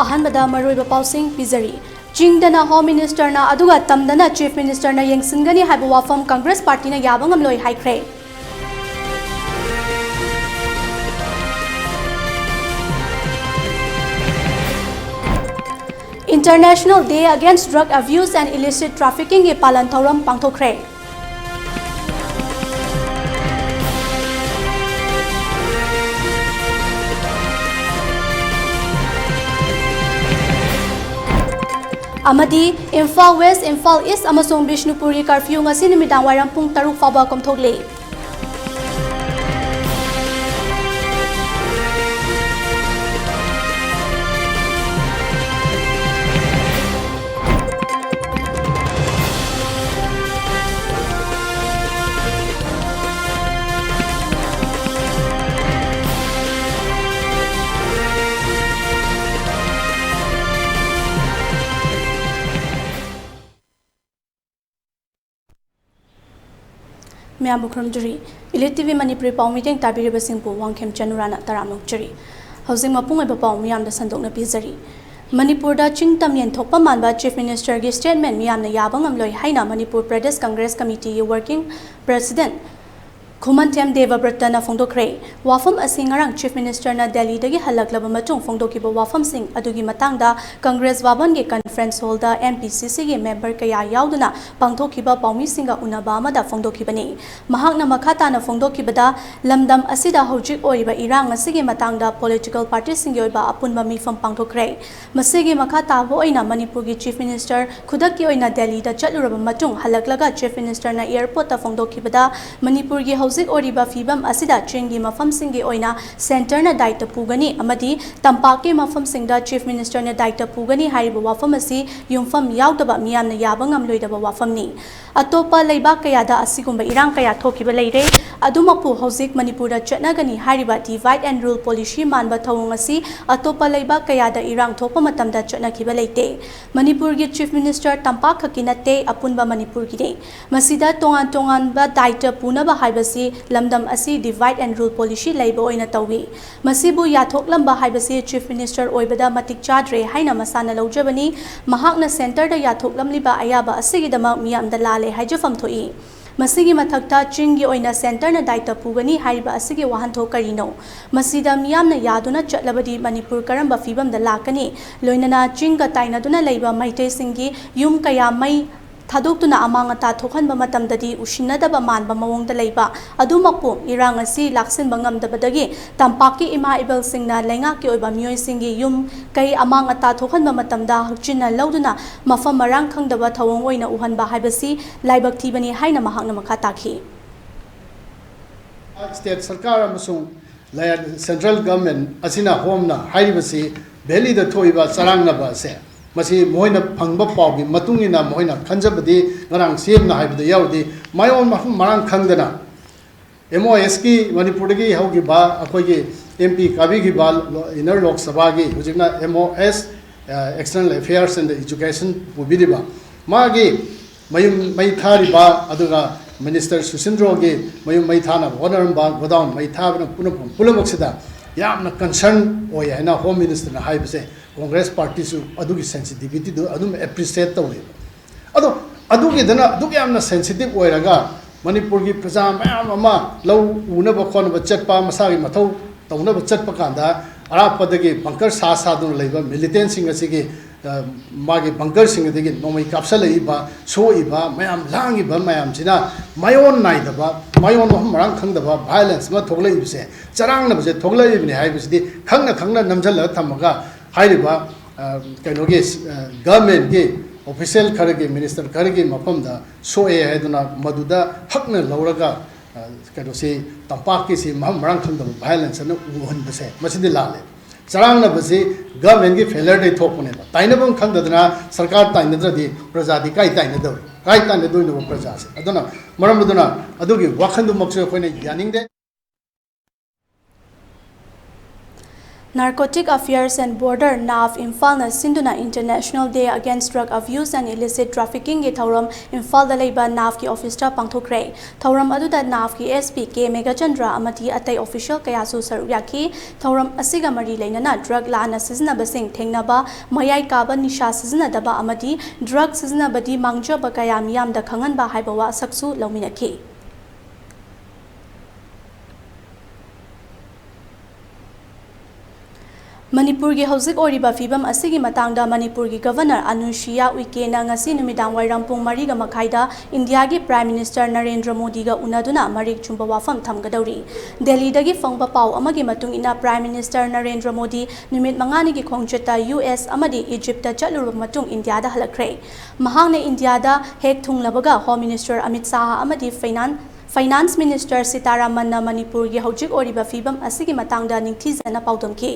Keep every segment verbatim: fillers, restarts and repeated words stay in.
ꯑꯍꯥꯟꯕꯗ ꯃꯔꯨꯑꯣꯏꯕ ꯄꯥꯎꯁꯤꯡ ꯄꯤꯖꯔꯤ꯫ ꯆꯤꯡꯗꯅ Home Ministerꯅ ꯑꯗꯨꯒ ꯇꯝꯗꯅ Chief Ministerꯅ ꯌꯦꯡꯁꯤꯟꯒꯅꯤ ꯍꯥꯏꯕ ꯋꯥꯐꯝ Congress Partyꯅ ꯌꯥꯕ ꯉꯝꯂꯣꯏ ꯍꯥꯏꯈ꯭ꯔꯦ꯫ International Day Against Drug Abuse and Illicit Traffickingꯒꯤ ꯄꯥꯂꯟ ꯊꯧꯔꯝ ꯄꯥꯡꯊꯣꯛꯈ꯭ꯔꯦ꯫ ꯑꯃꯗꯤ ꯏꯝꯐꯥꯜ West, ꯏꯝꯐꯥꯜ East ꯑꯃꯁꯨꯡ ꯕꯤꯁꯅꯨꯄꯨꯔꯒꯤ curfew ꯉꯁꯤ ꯅꯨꯃꯤꯗꯥꯡ ꯋꯥꯏꯔꯝ ꯄꯨꯡ ꯇꯔꯨꯛ ꯐꯥꯎꯕ ꯀꯣꯝꯊꯣꯛꯂꯤ꯫ ꯃꯌꯥꯝꯕꯨ ꯈꯨꯔꯨꯝꯖꯔꯤ꯫ Elite TV ꯃꯅꯤꯄꯨꯔꯤ ꯄꯥꯎ ꯃꯤꯠꯌꯦꯡ ꯇꯥꯕꯤꯔꯤꯕꯁꯤꯡꯕꯨ ꯋꯥꯡꯈꯦꯝ ꯆꯅꯨꯔꯥꯅ ꯇꯔꯥꯝꯅ ꯑꯣꯛꯆꯔꯤ꯫ ꯍꯧꯖꯤꯛ ꯃꯄꯨꯡ ꯑꯣꯏꯕ ꯄꯥꯎ ꯃꯤꯌꯥꯝꯗ ꯁꯟꯗꯣꯛꯅ ꯄꯤꯖꯔꯤ꯫ ꯃꯅꯤꯄꯨꯔꯗ ꯆꯤꯡ ꯇꯝ ꯌꯦꯟꯊꯣꯛꯄ ꯃꯥꯟꯕ Chief Ministerꯒꯤ statement ꯃꯤꯌꯥꯝꯅ ꯌꯥꯕ ꯉꯝꯂꯣꯏ ꯍꯥꯏꯅ Manipur Pradesh Congress Committeeꯒꯤ Working President ꯈꯨꯃꯟꯊꯦꯝ ꯗꯦꯕꯕ꯭ꯔꯇꯅ ꯐꯣꯡꯗꯣꯛꯈ꯭ꯔꯦ꯫ ꯋꯥꯐꯝ ꯑꯁꯤ ꯉꯔꯥꯡ Chief Ministerꯅ ꯗꯦꯜꯂꯤꯗꯒꯤ ꯍꯜꯂꯛꯂꯕ ꯃꯇꯨꯡ ꯐꯣꯡꯗꯣꯛꯈꯤꯕ ꯋꯥꯐꯝꯁꯤꯡ ꯑꯗꯨꯒꯤ ꯃꯇꯥꯡꯗ Congress ꯚꯕꯟꯒꯤ conference hallꯗ MPCCꯒꯤ member ꯀꯌꯥ ꯌꯥꯎꯗꯨꯅ ꯄꯥꯡꯊꯣꯛꯈꯤꯕ ꯄꯥꯎꯃꯤꯁꯤꯡꯒ ꯎꯅꯕ ꯑꯃꯗ ꯐꯣꯡꯗꯣꯛꯈꯤꯕꯅꯤ꯫ ꯃꯍꯥꯛꯅ ꯃꯈꯥ ꯇꯥꯅ ꯐꯣꯡꯗꯣꯛꯈꯤꯕꯗ, ꯂꯝꯗꯝ ꯑꯁꯤꯗ ꯍꯧꯖꯤꯛ ꯑꯣꯏꯔꯤꯕ ꯏꯔꯥꯡ ꯑꯁꯤꯒꯤ ꯃꯇꯥꯡꯗ political partyꯁꯤꯡꯒꯤ ꯑꯣꯏꯕ ꯑꯄꯨꯟꯕ ꯃꯤꯐꯝ ꯄꯥꯡꯊꯣꯛꯈ꯭ꯔꯦ꯫ ꯃꯁꯤꯒꯤ ꯃꯈꯥ ꯇꯥꯕ ꯑꯣꯏꯅ ꯃꯅꯤꯄꯨꯔꯒꯤ Chief Minister ꯈꯨꯗꯛꯀꯤ ꯑꯣꯏꯅ ꯗꯦꯜꯂꯤꯗ ꯆꯠꯂꯨꯔꯕ ꯃꯇꯨꯡ ꯍꯜꯂꯛꯂꯒ Chief Ministerꯅ airportꯇ ꯐꯣꯡꯗꯣꯛꯈꯤꯕꯗ, ꯃꯅꯤꯄꯨꯔꯒꯤ ꯍꯧꯖꯤꯛ ꯑꯣꯏꯔꯤꯕ ꯐꯤꯕꯝ ꯑꯁꯤꯗ ꯆꯤꯡꯒꯤ ꯃꯐꯝꯁꯤꯡꯒꯤ ꯑꯣꯏꯅ centreꯅ ꯗꯥꯌꯤꯠꯇ ꯄꯨꯒꯅꯤ ꯑꯃꯗꯤ ꯇꯝꯄꯥꯛꯀꯤ ꯃꯐꯝꯁꯤꯡꯗ Chief Ministerꯅ ꯗꯥꯌꯤꯠꯇ ꯄꯨꯒꯅꯤ ꯍꯥꯏꯔꯤꯕ ꯋꯥꯐꯝ ꯑꯁꯤ ꯑꯁꯤ ꯌꯨꯝꯐꯝ ꯌꯥꯎꯗꯕ ꯃꯤꯌꯥꯝꯅ ꯌꯥꯕ ꯉꯝꯂꯣꯏꯗꯕ ꯋꯥꯐꯝꯅꯤ꯫ ꯑꯇꯣꯞꯄ ꯂꯩꯕꯥꯛ ꯀꯌꯥꯗ ꯑꯁꯤꯒꯨꯝꯕ ꯏꯔꯥꯡ ꯀꯌꯥ ꯊꯣꯛꯈꯤꯕ ꯂꯩꯔꯦ꯫ ꯑꯗꯨꯃꯛꯄꯨ ꯍꯧꯖꯤꯛ ꯃꯅꯤꯄꯨꯔꯗ ꯆꯠꯅꯒꯅꯤ ꯍꯥꯏꯔꯤꯕ divide and rule policy ꯃꯥꯟꯕ ꯊꯧꯑꯣꯡ ꯑꯁꯤ ꯑꯇꯣꯞꯄ ꯂꯩꯕꯥꯛ ꯀꯌꯥꯗ ꯏꯔꯥꯡ ꯊꯣꯛꯄ ꯃꯇꯝꯗ ꯆꯠꯅꯈꯤꯕ ꯂꯩꯇꯦ꯫ ꯃꯅꯤꯄꯨꯔꯒꯤ Chief Minister ꯇꯝꯄꯥꯛ ꯈꯛꯀꯤ ꯅꯠꯇꯦ, ꯑꯄꯨꯟꯕ ꯃꯅꯤꯄꯨꯔꯒꯤꯅꯤ꯫ ꯃꯁꯤꯗ ꯇꯣꯉꯥꯟ ꯇꯣꯉꯥꯟꯕ ꯗꯥꯏꯇ ꯄꯨꯅꯕ ꯍꯥꯏꯕꯁꯤ ꯂꯝꯗꯝ ꯑꯁꯤ divide and rule policy ꯂꯩꯕ ꯑꯣꯏꯅ ꯇꯧꯏ꯫ ꯃꯁꯤꯕꯨ ꯌꯥꯊꯣꯛꯂꯝꯕ ꯍꯥꯏꯕꯁꯤ Chief Minister ꯑꯣꯏꯕꯗ ꯃꯇꯤꯛ ꯆꯥꯗ꯭ꯔꯦ ꯍꯥꯏꯅ ꯃꯁꯥꯅ ꯂꯧꯖꯕꯅꯤ꯫ ꯃꯍꯥꯛꯅ centreꯗ ꯌꯥꯊꯣꯛꯂꯝꯂꯤꯕ ꯑꯌꯥꯕ ꯑꯁꯤꯒꯤꯗꯃꯛ ꯃꯤꯌꯥꯝꯗ ꯂꯥꯜꯂꯦ ꯍꯥꯏꯖꯐꯝ ꯊꯣꯛꯏ꯫ ꯃꯁꯤꯒꯤ ꯃꯊꯛꯇ ꯆꯤꯡꯒꯤ ꯑꯣꯏꯅ centreꯅ ꯗꯥꯏꯇ ꯄꯨꯒꯅꯤ ꯍꯥꯏꯔꯤꯕ ꯑꯁꯤꯒꯤ ꯋꯥꯍꯟꯊꯣꯛ ꯀꯔꯤꯅꯣ? ꯃꯁꯤꯗ ꯃꯤꯌꯥꯝꯅ ꯌꯥꯗꯨꯅ ꯆꯠꯂꯕꯗꯤ ꯃꯅꯤꯄꯨꯔ ꯀꯔꯝꯕ ꯐꯤꯕꯝꯗ ꯂꯥꯛꯀꯅꯤ? ꯂꯣꯏꯅꯅ ꯆꯤꯡꯒ ꯇꯥꯏꯅꯗꯨꯅ ꯂꯩꯕ ꯃꯩꯇꯩꯁꯤꯡꯒꯤ ꯌꯨꯝ ꯀꯌꯥ ꯃꯩ ꯊꯥꯗꯣꯛꯇꯨꯅ ꯑꯃꯥꯡ ꯑꯇꯥ ꯊꯣꯛꯍꯟꯕ ꯃꯇꯝꯗꯗꯤ ꯎꯁꯤꯟꯅꯗꯕ ꯃꯥꯟꯕ ꯃꯑꯣꯡꯗ ꯂꯩꯕ꯫ ꯑꯗꯨꯃꯛꯄꯨ ꯏꯔꯥꯡ ꯑꯁꯤ ꯂꯥꯛꯁꯤꯟꯕ ꯉꯝꯗꯕꯗꯒꯤ ꯇꯝꯄꯥꯛꯀꯤ ꯏꯃꯥ ꯏꯕꯦꯜꯁꯤꯡꯅ ꯂꯩꯉꯥꯛꯀꯤ ꯑꯣꯏꯕ ꯃꯤꯑꯣꯏꯁꯤꯡꯒꯤ ꯌꯨꯝ ꯀꯩ ꯑꯃꯥꯡ ꯑꯇꯥ ꯊꯣꯛꯍꯟꯕ ꯃꯇꯝꯗ ꯍꯛꯆꯤꯟꯅ ꯂꯧꯗꯨꯅ ꯃꯐꯝ ꯃꯔꯥꯡ ꯈꯪꯗꯕ ꯊꯧꯑꯣꯡ ꯑꯣꯏꯅ ꯎꯍꯟꯕ ꯍꯥꯏꯕꯁꯤ ꯂꯥꯏꯕꯛ ꯊꯤꯕꯅꯤ ꯍꯥꯏꯅ ꯃꯍꯥꯛꯅ ꯃꯈꯥ ꯇꯥꯈꯤ꯫ State ꯁꯔꯀꯥꯔ ꯑꯃꯁꯨꯡ central government ꯑꯁꯤꯅ ꯍꯣꯝꯅ ꯍꯥꯏꯔꯤꯕꯁꯤ ꯚꯦꯂꯤꯗ ꯊꯣꯛꯏꯕ ꯆꯔꯥꯡꯅꯕ ꯑꯁꯦ, ꯃꯁꯤ ꯃꯈꯣꯏꯅ ꯐꯪꯕ ꯄꯥꯎꯒꯤ ꯃꯇꯨꯡ ꯏꯟꯅ ꯃꯈꯣꯏꯅ ꯈꯟꯖꯕꯗꯤ ꯉꯔꯥꯡ ꯁꯤ ꯑꯦꯝꯅ ꯍꯥꯏꯕꯗ ꯌꯥꯎꯔꯗꯤ ꯃꯌꯣꯟ ꯃꯐꯝ ꯃꯔꯥꯡ ꯈꯪꯗꯅ MoSꯀꯤ ꯃꯅꯤꯄꯨꯔꯗꯒꯤ ꯍꯧꯈꯤꯕ ꯑꯩꯈꯣꯏꯒꯤ MP ꯀꯥꯕꯤꯈꯤꯕ Inner Lok Sabhaꯒꯤ ꯍꯧꯖꯤꯛꯅ MoS, External Affairs and Education ꯄꯨꯕꯤꯔꯤꯕ ꯃꯥꯒꯤ ꯃꯌꯨꯝ ꯃꯩ ꯊꯥꯔꯤꯕ, ꯑꯗꯨꯒ Minister ꯁꯨꯁꯤꯟꯗ꯭ꯔꯣꯒꯤ ꯃꯌꯨꯝ ꯃꯩ ꯊꯥꯅꯕ ꯍꯣꯠꯅꯔꯝꯕ, ꯒꯣꯗꯥꯎꯟ ꯃꯩ ꯊꯥꯕꯅ ꯄꯨꯝꯅꯃꯛ, ꯄꯨꯝꯅꯃꯛꯁꯤꯗ ꯌꯥꯝꯅ concern ꯑꯣꯏ ꯍꯥꯏꯅ Home Ministerꯅ ꯍꯥꯏꯕꯁꯦ Congress partyꯁꯨ ꯑꯗꯨꯒꯤ sensitivityꯗꯨ ꯑꯗꯨꯝ appreciate ꯇꯧꯋꯦꯕ꯫ ꯑꯗꯣ ꯑꯗꯨꯒꯤꯗꯅ ꯑꯗꯨꯛ ꯌꯥꯝꯅ sensitive ꯑꯣꯏꯔꯒ ꯃꯅꯤꯄꯨꯔꯒꯤ ꯄ꯭ꯔꯖꯥ ꯃꯌꯥꯝ ꯑꯃ ꯂꯧ ꯎꯅꯕ ꯈꯣꯠꯅꯕ ꯆꯠꯄ, ꯃꯁꯥꯒꯤ ꯃꯊꯧ ꯇꯧꯅꯕ ꯆꯠꯄ ꯀꯥꯟꯗ ꯑꯔꯥꯞꯄꯗꯒꯤ bunker ꯁꯥ ꯁꯥꯗꯨꯅ ꯂꯩꯕ militantꯁꯤꯡ ꯑꯁꯤꯒꯤ, ꯑ, ꯃꯥꯒꯤ bunkerꯁꯤꯡ ꯑꯗꯒꯤ ꯅꯣꯡꯃꯩ ꯀꯥꯞꯁꯤꯜꯂꯛꯏꯕ, ꯁꯣꯛꯏꯕ ꯃꯌꯥꯝ, ꯂꯥꯡꯉꯤꯕ ꯃꯌꯥꯝꯁꯤꯅ ꯃꯌꯣꯟ ꯅꯥꯏꯗꯕ, ꯃꯌꯣꯟ ꯃꯐꯝ ꯃꯔꯥꯡ ꯈꯪꯗꯕ violence ꯑꯃ ꯊꯣꯛꯂꯛꯏꯕꯁꯦ, ꯆꯔꯥꯡꯅꯕꯁꯦ ꯊꯣꯛꯂꯛꯏꯕꯅꯤ ꯍꯥꯏꯕꯁꯤꯗꯤ ꯈꯪꯅ ꯈꯪꯅ ꯅꯝꯁꯤꯜꯂꯒ ꯊꯝꯃꯒ ꯍꯥꯏꯔꯤꯕ, ꯑ, ꯀꯩꯅꯣꯒꯤ, ꯑ, governmentꯀꯤ official ꯈꯔꯒꯤ, minister ꯈꯔꯒꯤ ꯃꯐꯝꯗ ꯁꯣꯛꯑꯦ ꯍꯥꯏꯗꯨꯅ ꯃꯗꯨꯗ ꯍꯛꯅ ꯂꯧꯔꯒ, ꯑ, ꯀꯩꯅꯣꯁꯤ ꯇꯝꯄꯥꯛꯀꯤꯁꯤ ꯃꯐꯝ ꯃꯔꯥꯡ ꯈꯪꯗꯕ violence ꯑꯅ ꯎꯍꯟꯕꯁꯦ ꯃꯁꯤꯗꯤ ꯂꯥꯜꯂꯦ꯫ ꯆꯔꯥꯡꯅꯕꯁꯤ ꯒꯚꯔꯟꯃꯦꯟꯒꯤ ꯐꯦꯂꯔꯗꯩ ꯊꯣꯛꯄꯅꯦꯕ꯫ ꯇꯥꯏꯅꯐꯝ ꯈꯪꯗꯗꯅ ꯁꯔꯀꯥꯔ ꯇꯥꯏꯅꯗ꯭ꯔꯗꯤ ꯄ꯭ꯔꯖꯥꯗꯤ ꯀꯥꯏ ꯇꯥꯏꯅꯗꯧꯔꯤ? ꯀꯥꯏ ꯇꯥꯏꯅꯗꯣꯏꯅꯣꯕ ꯄ꯭ꯔꯖꯥꯁꯦ? ꯑꯗꯨꯅ ꯃꯔꯝ ꯑꯗꯨꯅ ꯑꯗꯨꯒꯤ ꯋꯥꯈꯟꯗꯨꯃꯛꯁꯨ ꯑꯩꯈꯣꯏꯅ ꯌꯥꯅꯤꯡꯗꯦ꯫ Narcotic Affairs and Border, NAF, ꯏꯝꯐꯥꯜꯅ ꯁꯤꯟꯗꯨꯅ International Day Against Drug Abuse and Illicit Traffickingꯒꯤ ꯊꯧꯔꯝ ꯏꯝꯐꯥꯜꯗ ꯂꯩꯕ NAFꯀꯤ ꯑꯣꯐꯤꯁꯇ ꯄꯥꯡꯊꯣꯛꯈ꯭ꯔꯦ꯫ ꯊꯧꯔꯝ ꯑꯗꯨꯗ NAFꯀꯤ SP ꯀꯦ ꯃꯦꯘꯆꯟꯗ꯭ꯔ ꯑꯃꯗꯤ ꯑꯇꯩ ꯑꯣꯐꯤꯁꯤꯌꯦꯜ ꯀꯌꯥꯁꯨ ꯁꯔꯨꯛ ꯌꯥꯈꯤ꯫ ꯊꯧꯔꯝ ꯑꯁꯤꯒ ꯃꯔꯤ ꯂꯩꯅꯅ ꯗ꯭ꯔꯒ ꯂꯥꯟꯅ ꯁꯤꯖꯤꯟꯅꯕꯁꯤꯡ ꯊꯦꯡꯅꯕ, ꯃꯌꯥꯏ ꯀꯥꯕ ꯅꯤꯁꯥ ꯁꯤꯖꯤꯟꯅꯗꯕ ꯑꯃꯗꯤ ꯗ꯭ꯔꯒ ꯁꯤꯖꯤꯟꯅꯕꯗꯤ ꯃꯥꯡꯖꯕ ꯀꯌꯥ ꯃꯤꯌꯥꯝꯗ ꯈꯪꯍꯟꯕ ꯍꯥꯏꯕ ꯋꯥꯁꯛꯁꯨ ꯂꯧꯃꯤꯟꯅꯈꯤ꯫ ꯃꯅꯤꯄꯨꯔꯒꯤ ꯍꯧꯖꯤꯛ ꯑꯣꯏꯔꯤꯕ ꯐꯤꯕꯝ ꯑꯁꯤꯒꯤ ꯃꯇꯥꯡꯗ ꯃꯅꯤꯄꯨꯔꯒꯤ ꯒꯚꯔꯅꯔ ꯑꯅꯨꯁꯨꯏꯌꯥ ꯎꯏꯀꯦꯅ ꯉꯁꯤ ꯅꯨꯃꯤꯗꯥꯡ ꯋꯥꯏꯔꯝ ꯄꯨꯡ ꯃꯔꯤꯒ ꯃꯈꯥꯏꯗ ꯏꯟꯗꯤꯌꯥꯒꯤ ꯄ꯭ꯔꯥꯏꯝ ꯃꯤꯅꯤꯁꯇꯔ ꯅꯔꯦꯟꯗ꯭ꯔ ꯃꯣꯗꯤꯒ ꯎꯅꯗꯨꯅ ꯃꯔꯤꯛ ꯆꯨꯝꯕ ꯋꯥꯐꯝ ꯊꯝꯒꯗꯧꯔꯤ꯫ ꯗꯦꯜꯂꯤꯗꯒꯤ ꯐꯪꯕ ꯄꯥꯎ ꯑꯃꯒꯤ ꯃꯇꯨꯡ ꯏꯟꯅ, ꯄ꯭ꯔꯥꯏꯝ ꯃꯤꯅꯤꯁꯇꯔ ꯅꯔꯦꯟꯗ꯭ꯔ ꯃꯣꯗꯤ ꯅꯨꯃꯤꯠ ꯃꯉꯥꯅꯤꯒꯤ ꯈꯣꯡꯆꯠꯇ ꯌꯨ ꯑꯦꯁ ꯑꯃꯗꯤ ꯏꯖꯤꯞꯇ ꯆꯠꯂꯨꯔꯕ ꯃꯇꯨꯡ ꯏꯟꯗꯤꯌꯥꯗ ꯍꯜꯂꯛꯈ꯭ꯔꯦ꯫ ꯃꯍꯥꯛꯅ ꯏꯟꯗꯤꯌꯥꯗ ꯍꯦꯛ ꯊꯨꯡꯂꯕꯒ ꯍꯣꯝ ꯃꯤꯅꯤꯁꯇꯔ ꯑꯃꯤꯠ ꯁꯥꯍ ꯑꯃꯗꯤ ꯐꯩꯅꯥꯟ-, ꯐꯥꯏꯅꯥꯟꯁ ꯃꯤꯅꯤꯁꯇꯔ ꯁꯤꯇꯥꯔꯥꯃꯟꯅ ꯃꯅꯤꯄꯨꯔꯒꯤ ꯍꯧꯖꯤꯛ ꯑꯣꯏꯔꯤꯕ ꯐꯤꯕꯝ ꯑꯁꯤꯒꯤ ꯃꯇꯥꯡꯗ ꯅꯤꯡꯊꯤꯖꯅ ꯄꯥꯎꯗꯝꯈꯤ꯫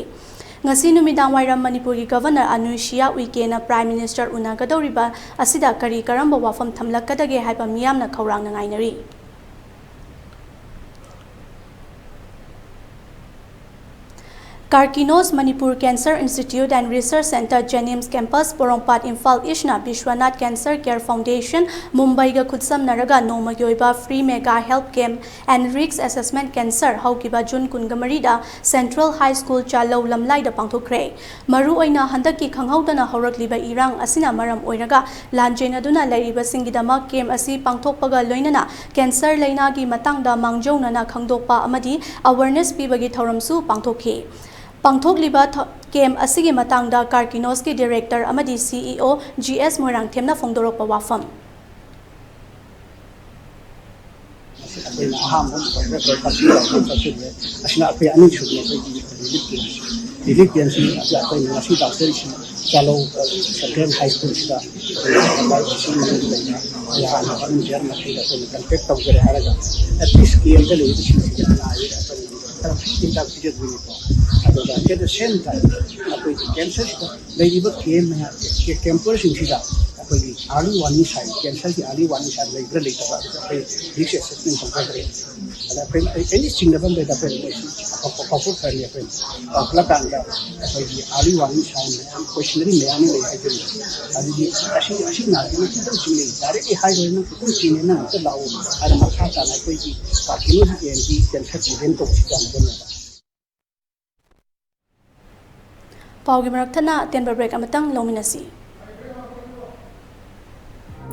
ꯉꯁꯤ ꯅꯨꯃꯤꯗꯥꯡ ꯋꯥꯏꯔꯝ ꯃꯅꯤꯄꯨꯔꯒꯤ ꯒꯚꯔꯅꯔ ꯑꯅꯨꯁꯨꯏꯌꯥ ꯎꯏꯀꯦꯅ ꯄ꯭ꯔꯥꯏꯝ ꯃꯤꯅꯤꯁꯇꯔ ꯎꯅꯒꯗꯧꯔꯤꯕ ꯑꯁꯤꯗ ꯀꯔꯤ ꯀꯔꯝꯕ ꯋꯥꯐꯝ ꯊꯝꯂꯛꯀꯗꯒꯦ ꯍꯥꯏꯕ ꯃꯤꯌꯥꯝꯅ ꯈꯧꯔꯥꯡꯅ ꯉꯥꯏꯅꯔꯤ꯫ Karkinos Manipur Cancer Institute and Research Centre, JNIMS campus, Porompat, Imphal ꯏꯁ꯭ꯠꯅ Vishwanath Cancer Care Foundation, ꯃꯨꯝꯕꯥꯏꯒ ꯈꯨꯠꯁꯝꯅꯔꯒ ꯅꯣꯡꯃꯒꯤ ꯑꯣꯏꯕ free mega health camp and risk assessment cancer ꯍꯧꯈꯤꯕ ꯖꯨꯟ ꯀꯨꯟꯒ ꯃꯔꯤꯗ Central High School ꯆꯥꯂꯧ ꯂꯝꯂꯥꯏꯗ ꯄꯥꯡꯊꯣꯛꯈ꯭ꯔꯦ꯫ ꯃꯔꯨꯑꯣꯏꯅ ꯍꯟꯗꯛꯀꯤ ꯈꯪꯍꯧꯗꯅ ꯍꯧꯔꯛꯂꯤꯕ ꯏꯔꯥꯡ ꯑꯁꯤꯅ ꯃꯔꯝ ꯑꯣꯏꯔꯒ ꯂꯥꯟꯖꯦꯟꯅꯗꯨꯅ ꯂꯩꯔꯤꯕꯁꯤꯡꯒꯤꯗꯃꯛ camp ꯑꯁꯤ ꯄꯥꯡꯊꯣꯛꯄꯒ ꯂꯣꯏꯅꯅ cancer ꯂꯩꯅꯥꯒꯤ ꯃꯇꯥꯡꯗ ꯃꯥꯡꯖꯧꯅꯅ ꯈꯪꯗꯣꯛꯄ ꯑꯃꯗꯤ awareness ꯄꯤꯕꯒꯤ ꯊꯧꯔꯝꯁꯨ ꯄꯥꯡꯊꯣꯛꯈꯤ꯫ ꯄꯥꯡꯊꯣꯛꯂꯤꯕ ꯊ-, camp ꯑꯁꯤꯒꯤ ꯃꯇꯥꯡꯗ Karkinosꯀꯤ director ꯑꯃꯗꯤ CEO ꯖꯤ ꯑꯦꯁ ꯃꯣꯏꯔꯥꯡꯊꯦꯝꯅ ꯐꯣꯡꯗꯣꯔꯛꯄ ꯋꯥꯐꯝ꯫ ꯃꯁꯤ ꯑꯩꯈꯣꯏꯅ ꯑꯍꯥꯟꯕ ꯑꯃꯈꯛ ꯆꯠꯁꯤꯟꯕ ꯃꯐꯝ ꯆꯠꯁꯤꯟꯕ꯫ ꯑꯁꯤꯅ ꯑꯩꯈꯣꯏ ꯑꯅꯤꯁꯨꯕꯅꯤ ꯑꯩꯈꯣꯏꯒꯤ relief camp꯫ Relief campꯁꯤ ꯑꯩꯈꯣꯏꯅ ꯉꯁꯤ ꯂꯥꯛꯆꯔꯤꯁꯤ ꯆꯥꯂꯧ, ꯑ, Central High Schoolꯁꯤꯗ ꯑꯩꯈꯣꯏ ꯂꯩꯀꯥꯏꯒꯤ ꯏꯁꯤꯡ ꯃꯅꯨꯡꯗ ꯂꯩꯕ ꯌꯥꯅꯕ ꯑꯗꯨꯝ ꯌꯥꯔ ꯃꯈꯩꯗ ꯑꯩꯈꯣꯏꯅ contact ꯇꯧꯖꯔꯦ ꯍꯥꯏꯔꯒ at least campꯇ ꯂꯩꯔꯤꯕꯁꯤꯡꯁꯤꯒꯤ ꯑꯅꯥ ꯑꯌꯦꯛ ꯑꯩꯈꯣꯏꯅ ꯐ꯭ꯔꯤ ꯍꯤꯗꯥꯛ ꯄꯤꯖꯗꯣꯏꯅꯤꯀꯣ꯫ ꯑꯗꯨꯒ at the same time ꯑꯩꯈꯣꯏꯒꯤ ꯀꯦꯟꯁꯔꯁꯤꯗ ꯂꯩꯔꯤꯕ ꯀꯦꯝ ꯃꯌꯥꯝ, ꯀꯦꯝꯄꯔꯁꯤꯡꯁꯤꯗ ꯑꯩꯈꯣꯏꯒꯤ early warning sign, ꯀꯦꯟꯁꯔꯒꯤ early warning sign ꯂꯩꯕ꯭ꯔꯥ ꯂꯩꯇꯕ꯭ꯔꯥ ꯑꯩꯈꯣꯏ risk assessment ꯇꯧꯖꯈ꯭ꯔꯦ꯫ ꯑꯗ ꯑꯩꯈꯣꯏ ꯑꯦꯅꯤ ꯆꯤꯡꯅꯕ ꯑꯃ ꯂꯩꯔꯒ ꯑꯩꯈꯣꯏ ꯃꯣꯏꯁꯤ ꯀꯧꯊꯣꯛꯈ꯭ꯔꯅꯤ꯫ ꯑꯩꯈꯣꯏ ꯀꯧꯈꯠꯂꯀꯥꯟꯗ ꯑꯩꯈꯣꯏꯒꯤ early warning sign ꯃꯌꯥꯝ, cautionary ꯃꯌꯥꯝ ꯑꯃ ꯂꯩ ꯍꯥꯏꯖꯔꯤꯕ꯫ ꯑꯗꯨꯗꯤ ꯑꯁꯤ ꯑꯁꯤ ꯅꯥꯔꯗꯤ ꯅꯪ ꯈꯤꯇꯪ ꯆꯤꯡꯅꯩ, directly ꯍꯥꯏꯔꯣꯏ, ꯅꯪ ꯈꯤꯇꯪ ꯆꯤꯡꯅꯩ, ꯅꯪ ꯑꯝꯇ ꯂꯥꯛꯑꯣ꯫ ꯑꯗ ꯃꯈꯥ ꯇꯥꯅ ꯑꯩꯈꯣꯏꯒꯤ ꯀꯥꯔꯀꯤꯅꯣꯒꯤ ꯑꯦꯟꯇꯤ ꯀꯦꯟꯁꯔ ꯄ꯭ꯔꯤꯚꯦꯟ ꯇꯧꯕꯁꯤ ꯌꯥꯝ ꯃꯔꯨ ꯑꯣꯏꯕ꯫ ꯄꯥꯎꯒꯤ ꯃꯔꯛ ꯊꯠꯅ ꯑꯇꯦꯟꯕ ꯕ꯭ꯔꯦꯛ ꯑꯃꯇꯪ ꯂꯧꯃꯤꯟꯅꯁꯤ꯫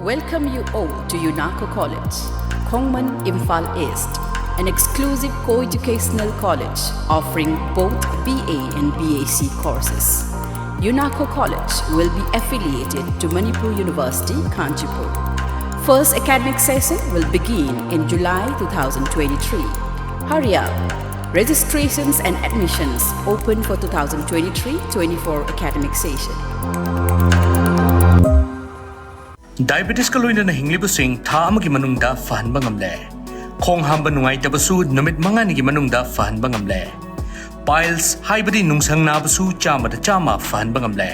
Welcome you all to UNACO College, Khongman, Imphal East, an exclusive co-educational college offering both B A and B A C courses. UNACO College will be affiliated to Manipur University, Kanchipur. First academic session will begin in July two thousand twenty-three. Hurry up! Registrations and admissions open for two thousand twenty-three twenty-four academic session. ꯗꯥꯏꯕꯦꯇꯤꯁꯀ ꯂꯣꯏꯅꯅ ꯍꯤꯡꯂꯤꯕꯁꯤꯡ ꯊꯥ ꯑꯃꯒꯤ ꯃꯅꯨꯡꯗ ꯐꯍꯟꯕ ꯉꯝꯂꯦ꯫ ꯈꯣꯡ ꯍꯥꯝꯕ ꯅꯨꯡꯉꯥꯏꯇꯕꯁꯨ ꯅꯨꯃꯤꯠ ꯃꯉꯥꯅꯤꯒꯤ ꯃꯅꯨꯡꯗ ꯐꯍꯟꯕ ꯉꯝꯂꯦ꯫ ꯄꯥꯏꯜꯁ ꯍꯥꯏꯕꯗꯤ ꯅꯨꯡꯁꯪ ꯅꯥꯕꯁꯨ ꯆꯥꯝꯃꯗ ꯆꯥꯝꯃ ꯐꯍꯟꯕ ꯉꯝꯂꯦ꯫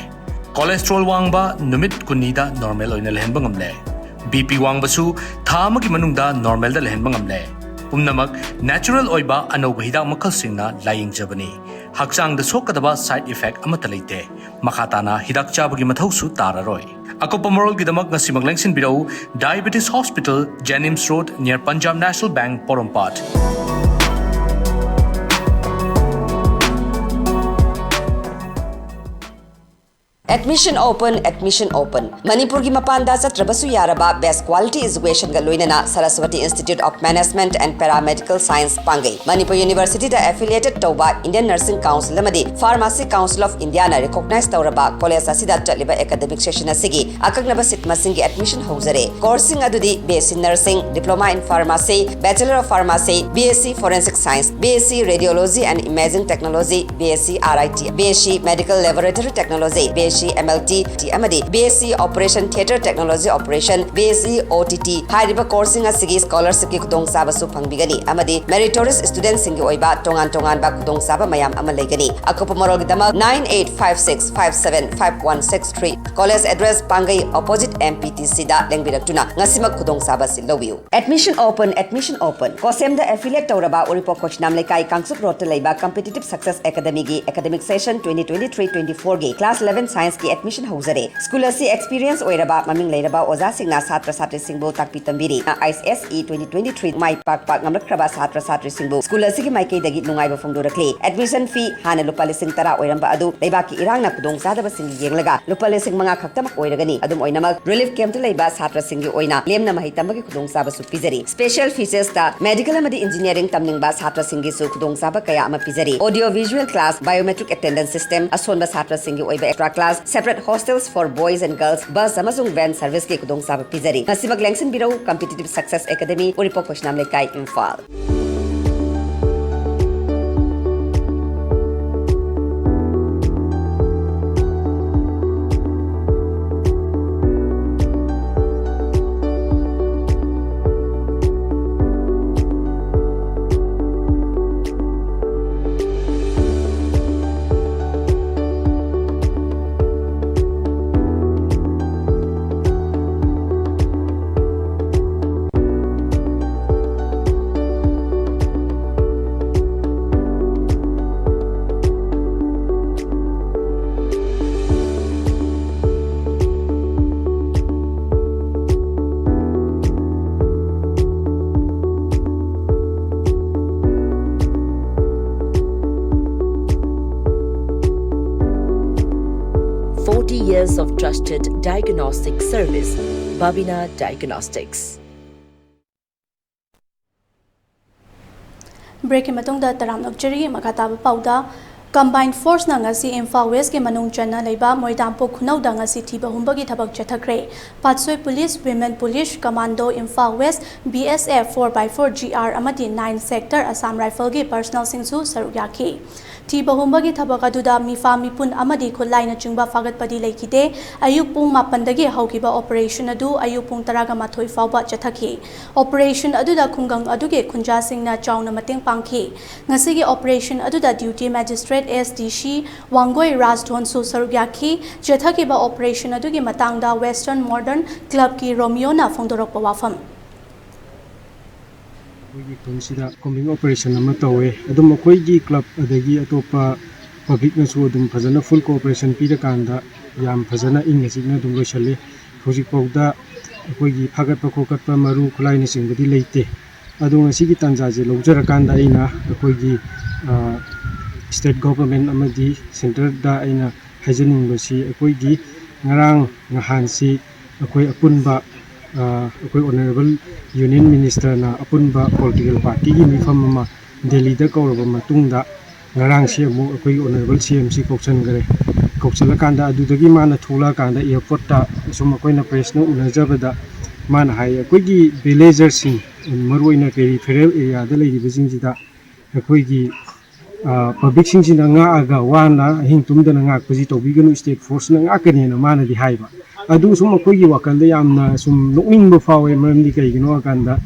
ꯀꯣꯂꯦꯁꯇ꯭ꯔꯣꯜ ꯋꯥꯡꯕ ꯅꯨꯃꯤꯠ ꯀꯨꯟꯅꯤꯗ ꯅꯣꯔꯃꯦꯜ ꯑꯣꯏꯅ ꯂꯩꯍꯟꯕ ꯉꯝꯂꯦ꯫ ꯕꯤ ꯄꯤ ꯋꯥꯡꯕꯁꯨ ꯊꯥ ꯑꯃꯒꯤ ꯃꯅꯨꯡꯗ ꯅꯣꯔꯃꯦꯜꯗ ꯂꯩꯍꯟꯕ ꯉꯝꯂꯦ꯫ ꯄꯨꯝꯅꯃꯛ ꯅꯦꯆꯔꯦꯜ ꯑꯣꯏꯕ ꯑꯅꯧꯕ ꯍꯤꯗꯥꯛ ꯃꯈꯜꯁꯤꯡꯅ ꯂꯥꯌꯦꯡꯖꯕꯅꯤ꯫ ꯍꯛꯆꯥꯡꯗ ꯁꯣꯛꯀꯗꯕ ꯁꯥꯏꯗ ꯏꯐꯦꯛ ꯑꯃꯠꯇ ꯂꯩꯇꯦ꯫ ꯃꯈꯥ ꯇꯥꯅ ꯍꯤꯗꯥꯛ ꯆꯥꯕꯒꯤ ꯃꯊꯧꯁꯨ ꯇꯥꯔꯔꯣꯏ꯫ ꯑꯀꯨꯞꯄ ꯃꯔꯣꯜꯒꯤꯗꯃꯛ ꯉꯁꯤꯃꯛ ꯂꯦꯡꯁꯤꯟꯕꯤꯔꯛꯎ, Diabetes Hospital, Jennings Road, near Punjab National Bank, ꯄꯣꯔꯣꯝꯄꯥꯠ꯫ Admission open, admission open. ꯃꯅꯤꯄꯨꯔꯒꯤ ꯃꯄꯥꯟꯗ ꯆꯠꯇ꯭ꯔꯕꯁꯨ ꯌꯥꯔꯕ best quality educationꯒ ꯂꯣꯏꯅꯅ Saraswati Institute of Management and Paramedical Science ꯄꯥꯡꯒꯩ꯫ Manipur Universityꯗ affiliated ꯇꯧꯕ Indian Nursing Council ꯑꯃꯗꯤ Pharmacy Council of Indiaꯅ recognize ꯇꯧꯔꯕ college ꯑꯁꯤꯗ ꯆꯠꯂꯤꯕ academic session ꯑꯁꯤꯒꯤ ꯑꯀꯛꯅꯕ seat ꯃꯁꯤꯡꯒꯤ admission ꯍꯧꯖꯔꯦ꯫ Courseꯁꯤꯡ ꯑꯗꯨꯗꯤ B S C Nursing, Diploma in Pharmacy, Bachelor of Pharmacy, B S C Forensic Science, B S C Radiology and Imaging Technology, B S C R I T, B S C Medical Laboratory Technology, B S C M L T ꯑꯃꯗꯤ B S C Operation Theatre Technology Operation, B S C O T T ꯍꯥꯏꯔꯤꯕ courseꯁꯤꯡ ꯑꯁꯤꯒꯤ scholarshipꯀꯤ ꯈꯨꯗꯣꯡꯆꯥꯕꯁꯨ ꯐꯪꯕꯤꯒꯅꯤ ꯑꯃꯗꯤ meritorious studentꯁꯤꯡꯒꯤ ꯑꯣꯏꯕ ꯇꯣꯉꯥꯟ ꯇꯣꯉꯥꯟꯕ ꯈꯨꯗꯣꯡꯆꯥꯕ ꯃꯌꯥꯝ ꯑꯃ ꯂꯩꯒꯅꯤ꯫ ꯑꯀꯨꯞꯄ ꯃꯔꯣꯜꯒꯤꯗꯃꯛ nine eight five six five seven five one six three꯫ College address: ꯄꯥꯡꯒꯩ opposite M P T Cꯗ ꯂꯦꯡꯕꯤꯔꯛꯇꯨꯅ ꯉꯁꯤꯃꯛ ꯈꯨꯗꯣꯡꯆꯥꯕ ꯑꯁꯤ ꯂꯧꯕꯤꯌꯨ꯫ Admission open, admission open꯫ COSEMꯗ affiliate ꯇꯧꯔꯕ ꯎꯔꯤꯄꯣꯛ ꯈꯣꯏꯁꯅꯥꯝ ꯂꯩꯀꯥꯏ, ꯀꯥꯡꯆꯨꯞ ꯔꯣꯗꯇ ꯂꯩꯕ Competitive Success Academyꯒꯤ academic session twenty twenty-three twenty-fourꯒꯤ class eleven scienceꯀꯤ admission ꯍꯧꯖꯔꯦ꯫ School ꯑꯁꯤ experience ꯑꯣꯏꯔꯕ, ꯃꯃꯤꯡ ꯂꯩꯔꯕ ꯑꯣꯖꯥꯁꯤꯡꯅ ꯁꯥꯇ꯭ꯔ ꯁꯥꯇ꯭ꯔꯤꯁꯤꯡꯕꯨ ꯇꯥꯛꯄꯤ ꯇꯝꯕꯤꯔꯤ꯫ I S S E twenty twenty-three ꯃꯥꯏ ꯄꯥꯛꯄ ꯉꯝꯂꯛꯈ꯭ꯔꯕ ꯁꯥꯇ꯭ꯔ ꯁꯥꯇ꯭ꯔꯤꯁꯤꯡꯕꯨ school ꯑꯁꯤꯒꯤ ꯃꯥꯏꯀꯩꯗꯒꯤ ꯅꯨꯡꯉꯥꯏꯕ ꯐꯣꯡꯗꯣꯔꯛꯂꯤ꯫ Admission fee ꯍꯥꯟꯅ ꯂꯨꯄꯥ ꯂꯤꯁꯤꯡ ꯇꯔꯥ ꯑꯣꯏꯔꯝꯕ ꯑꯗꯨ ꯂꯩꯕꯥꯛꯀꯤ ꯏꯔꯥꯡꯅ ꯈꯨꯗꯣꯡꯆꯥꯗꯕꯁꯤꯡꯒꯤ ꯌꯦꯡꯂꯒ ꯂꯨꯄꯥ ꯂꯤꯁꯤꯡ ꯃꯉꯥ ꯈꯛꯇꯃꯛ ꯑꯣꯏꯔꯒꯅꯤ꯫ ꯑꯗꯨꯝ ꯑꯣꯏꯅꯃꯛ, relief campꯇ ꯂꯩꯕ ꯁꯥꯇ꯭ꯔꯁꯤꯡꯒꯤ ꯑꯣꯏꯅ ꯂꯦꯝꯅ ꯃꯍꯩ ꯇꯝꯕꯒꯤ ꯈꯨꯗꯣꯡꯆꯥꯕꯁꯨ ꯄꯤꯖꯔꯤ꯫ Special featuresꯇ medical ꯑꯃꯗꯤ engineering ꯇꯝꯅꯤꯡꯕ ꯁꯥꯇ꯭ꯔꯁꯤꯡꯒꯤꯁꯨ ꯈꯨꯗꯣꯡꯆꯥꯕ ꯀꯌꯥ ꯑꯃ ꯄꯤꯖꯔꯤ꯫ Audio visual class, biometric attendance system, ꯑꯁꯣꯟꯕ ꯁꯥꯇ꯭ꯔꯁꯤꯡꯒꯤ ꯑꯣꯏꯕ extra class, separate hostels for boys and girls, bus ꯑꯃꯁꯨꯡ van serviceꯀꯤ ꯈꯨꯗꯣꯡꯆꯥꯕ ꯄꯤꯖꯔꯤ꯫ ꯉꯁꯤꯃꯛ ꯂꯦꯡꯁꯤꯟꯕꯤꯔꯧ꯫ Competitive Success Academy, ꯎꯔꯤꯄꯣꯛ ꯈꯣꯏꯁꯅꯥꯝ ꯂꯩꯀꯥꯏ, Imphal. Forty years of trusted diagnostic service, Babina Diagnostics. Breakꯀꯤ ꯃꯇꯨꯡꯗ ꯇꯔꯥꯝꯅ ꯑꯣꯛꯆꯔꯤ꯫ ꯃꯈꯥ ꯇꯥꯕ ꯄꯥꯎꯗ, Combined Forceꯅ ꯉꯁꯤ ꯏꯝꯐꯥꯜ Westꯀꯤ ꯃꯅꯨꯡ ꯆꯟꯅ ꯂꯩꯕ ꯃꯣꯏꯗꯥꯝꯄꯣꯛ ꯈꯨꯅꯧꯗ ꯉꯁꯤ ꯊꯤꯕ ꯍꯨꯝꯕꯒꯤ ꯊꯕꯛ ꯆꯠꯊꯈ꯭ꯔꯦ꯫ ꯄꯥꯠꯁꯣꯏ Police, Women Police, Commando, Imphal West, B S F four by four G R ꯑꯃꯗꯤ nine Sector Assam Rifleꯒꯤ personnelꯁꯤꯡꯁꯨ ꯁꯔꯨꯛ ꯌꯥꯈꯤ꯫ ꯊꯤꯕ ꯍꯨꯝꯕꯒꯤ ꯊꯕꯛ ꯑꯗꯨꯗ ꯃꯤꯐꯥ ꯃꯤꯄꯨꯟ ꯑꯃꯗꯤ ꯈꯨꯠꯂꯥꯏꯅꯆꯤꯡꯕ ꯐꯥꯒꯠꯄꯗꯤ ꯂꯩꯈꯤꯗꯦ꯫ ꯑꯌꯨꯛ ꯄꯨꯡ ꯃꯥꯄꯟꯗꯒꯤ ꯍꯧꯈꯤꯕ operation ꯑꯗꯨ ꯑꯌꯨꯛ ꯄꯨꯡ ꯇꯔꯥꯒ ꯃꯥꯊꯣꯏ ꯐꯥꯎꯕ ꯆꯠꯊꯈꯤ꯫ Operation ꯑꯗꯨꯗ ꯈꯨꯡꯒꯪ ꯑꯗꯨꯒꯤ ꯈꯨꯟꯖꯥꯁꯤꯡꯅ ꯆꯥꯎꯅ ꯃꯇꯦꯡ ꯄꯥꯡꯈꯤ꯫ ꯉꯁꯤꯒꯤ operation ꯑꯗꯨꯗ duty magistrate S D C Wangoi ꯔꯥꯖꯙꯣꯟꯁꯨ ꯁꯔꯨꯛ ꯌꯥꯈꯤ꯫ ꯆꯠꯊꯈꯤꯕ operation ꯑꯗꯨꯒꯤ ꯃꯇꯥꯡꯗ Western Modern Clubꯀꯤ ꯔꯣꯃꯤꯌꯣꯅ ꯐꯣꯡꯗꯣꯔꯛꯄ ꯋꯥꯐꯝ꯫ ꯑꯩꯈꯣꯏꯒꯤ ꯈꯨꯟꯁꯤꯗ combing operation ꯑꯃ ꯇꯧꯋꯦ꯫ ꯑꯗꯨꯝ ꯑꯩꯈꯣꯏꯒꯤ club ꯑꯗꯒꯤ ꯑꯇꯣꯞꯄ publicꯅꯁꯨ ꯑꯗꯨꯝ ꯐꯖꯅ full cooperation ꯄꯤꯔꯀꯥꯟꯗ ꯌꯥꯝ ꯐꯖꯅ ꯏꯪꯅ ꯆꯤꯛꯅ ꯑꯗꯨꯝ ꯂꯣꯏꯁꯜꯂꯤ꯫ ꯍꯧꯖꯤꯛꯐꯥꯎꯗ ꯑꯩꯈꯣꯏꯒꯤ ꯐꯥꯒꯠꯄ ꯈꯣꯀꯠꯄ ꯃꯔꯨ ꯈꯨꯠꯂꯥꯏꯅꯆꯤꯡꯕꯗꯤ ꯂꯩꯇꯦ꯫ ꯑꯗꯣ ꯉꯁꯤꯒꯤ ꯇꯥꯟꯖꯥꯁꯦ ꯂꯧꯖꯔꯀꯥꯟꯗ ꯑꯩꯅ ꯑꯩꯈꯣꯏꯒꯤ, ꯑ, state government ꯑꯃꯗꯤ centreꯗ ꯑꯩꯅ ꯍꯥꯏꯖꯅꯤꯡꯕꯁꯤ, ꯑꯩꯈꯣꯏꯒꯤ ꯉꯔꯥꯡ ꯅꯍꯥꯟꯁꯤ ꯑꯩꯈꯣꯏ ꯑꯄꯨꯟꯕ, ꯑ, ꯑꯩꯈꯣꯏ Honourable Union Ministerꯅ ꯑꯄꯨꯟꯕ political partyꯒꯤ ꯃꯤꯐꯝ ꯑꯃ ꯗꯦꯜꯂꯤꯗ ꯀꯧꯔꯕ ꯃꯇꯨꯡꯗ, ꯉꯔꯥꯡꯁꯤ ꯑꯃꯨꯛ ꯑꯩꯈꯣꯏꯒꯤ Honourable C M ꯁꯤ ꯀꯧꯁꯟꯈꯔꯦ꯫ ꯀꯧꯁꯜꯂꯀꯥꯟꯗ ꯑꯗꯨꯗꯒꯤ ꯃꯥꯅ ꯊꯣꯛꯂꯛꯑꯀꯥꯟꯗ airportꯇ ꯁꯨꯝ ꯑꯩꯈꯣꯏꯅ pressꯅ ꯎꯅꯖꯕꯗ ꯃꯥꯅ ꯍꯥꯏ, ꯑꯩꯈꯣꯏꯒꯤ villagerꯁꯤꯡ, ꯃꯔꯨꯑꯣꯏꯅ peripheral areaꯗ ꯂꯩꯔꯤꯕꯁꯤꯡꯁꯤꯗ ꯑꯩꯈꯣꯏꯒꯤ, ꯑ, publicꯁꯤꯡꯁꯤꯅ ꯉꯥꯛꯑꯒ ꯋꯥꯅ ꯑꯍꯤꯡ ꯇꯨꯝꯗꯅ ꯉꯥꯛꯄꯁꯤ ꯇꯧꯕꯤꯒꯅꯨ, state forceꯅ ꯉꯥꯛꯀꯅꯦꯅ ꯃꯥꯅꯗꯤ ꯍꯥꯏꯕ꯫ ꯑꯗꯨ ꯁꯨꯝ ꯑꯩꯈꯣꯏꯒꯤ ꯋꯥꯈꯜꯗ ꯌꯥꯝꯅ ꯁꯨꯝ ꯅꯣꯛꯅꯤꯡꯕ ꯐꯥꯎꯋꯦ꯫ ꯃꯔꯝꯗꯤ ꯀꯩꯒꯤꯅꯣ ꯍꯥꯏꯀꯥꯟꯗ,